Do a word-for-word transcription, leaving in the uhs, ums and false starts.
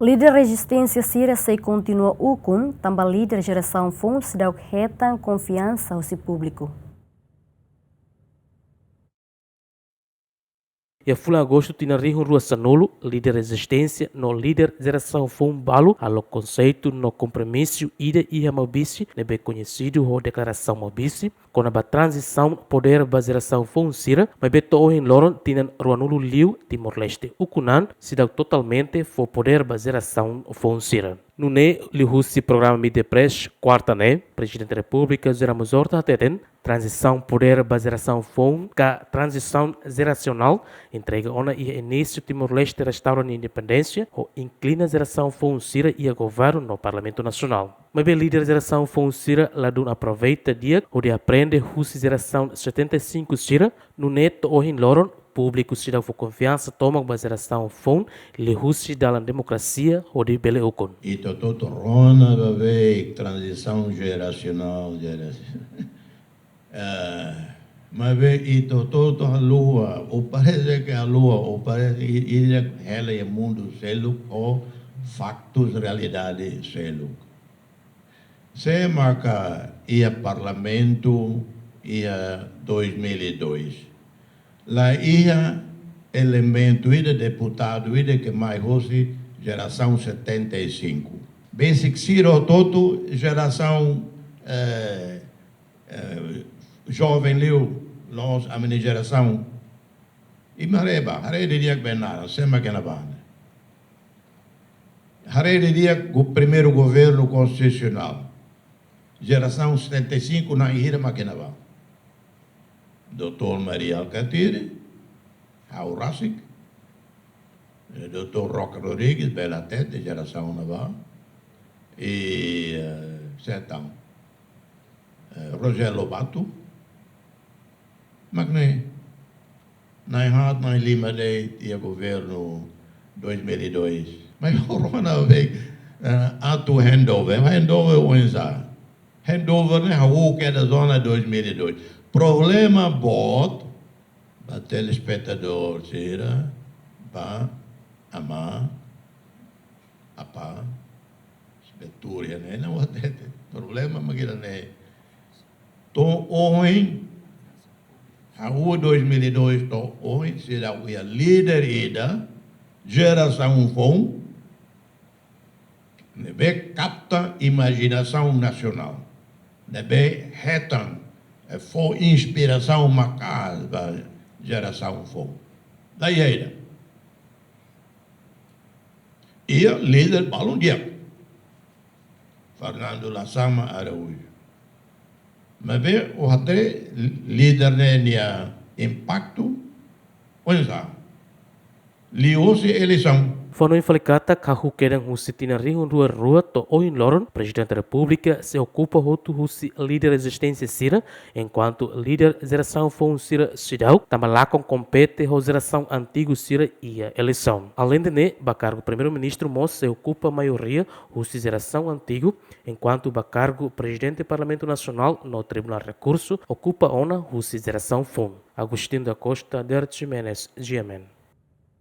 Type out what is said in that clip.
Líder rezisténsia sira sei kontinua ukun, tanba líder jerasaun foun seidauk hetan konfiansa husi públiku. Iha fulan Agostu tinan rihun rua sanulu, líder rezisténsia no líder jerasaun foun balu halo konseitu no kompromisu ida iha Maubisse ne'ebé koñesidu ho Deklarasaun Maubisse, kona-ba tranzisaun podér ba jerasaun foun sira, maibé to'o ohin loron tinan ruanulu liu Timor-Leste ukun an seidauk totalmente fó podér ba jerasaun foun sira. Nune'e liuhusi programa Media Press kuarta ne'e, Prezidente Repúblika José Ramos Horta hateten, tranzisaun podér ba jerasaun foun ka tranzisaun jerasionál entrega ona iha inísiu Timor-Leste restaura nia independénsia, ho inklui jerasaun foun sira iha governu no Parlamentu Nasionál. Maibé líder jerasaun foun sira ladún aproveita di'ak hodi aprende husi jerasaun setenta e cinco sira, nune'e to'o ohin loron públiku seidauk fó konfiansa tomak ba jerasaun foun liuhusi dalan demokrasia hodi bele ukun. Ita hotu rona ba be tranzisaun jerasionál, jerasionál. Eh, maibé ita hotu haluha, ou parese ke haluha, ou parese i-, ida hela iha mundu seluk, ou faktus realidade seluk. Sé maka iha Parlamentu iha dois mil e dois? La iha elementu ida, deputadu ida ke mai hosi jerasaun setenta e cinco. Besik sira hotu jerasaun, eh, eh, joven liu, la'ós ami-nia jerasaun. Imi haree ba, haree didi'ak be naran, sé mak iha ne'ebá ne'e. Haree didi'ak go-, primeiru governu konstitusionál. Jerasaun setenta e cinco na'in hira mak iha ne'ebá. Doutór Mari Alkatiri, ha'u rasik. Eh, Doutór Roque Rodrigues, bele hatete, jerasaun ne'ebá. I, eh, sé tan. Eh, Rogério Lobato. Mak ne'e, na'in haat, na'in lima de'it iha governu dois mil e dois. Maibé rona be, eh, atu handover. Handover oinsá? Handover ne'e hahú kedas ona dois mil e dois. Problema boot, ba telespetadór sira, ba amá, apá, sira tuur iha ne'e, ne'e hatete. Problema mak ida-ne'e. To'o ohin, hahú dois mil e dois to'o ohin, seidauk iha líder ida, jerasaun foun, ne'ebé kapta imajinasaun nasionál, ne'ebé hetan, eh, fó inspirasaun maka'as ba jerasaun foun. La iha ida. Iha líder balun di'ak. Fernando Lasama Araújo. Maibé, ó haree líder ne'e nia impaktu, oinsá? Liuhosi eleisaun. Fó hanoin fali katak, hahú kedan husi tinan rihun rua rua to'o ohin loron, Prezidente Repúblika sei okupa hotu husi líder rezisténsia sira, enkuantu líder jerasaun foun sira seidauk, tanba lakon kompete ho jerasaun antigu sira iha eleisaun. Aleinde ne'e, ba kargu Primeiru-Ministru mós sei okupa maioria husi jerasaun antigu, enkuantu ba kargu Prezidente Parlamentu Nasionál no Tribunál Rekursu okupa ona husi jerasaun foun. Agostinho da Costa, Derek Ximenes, G M N.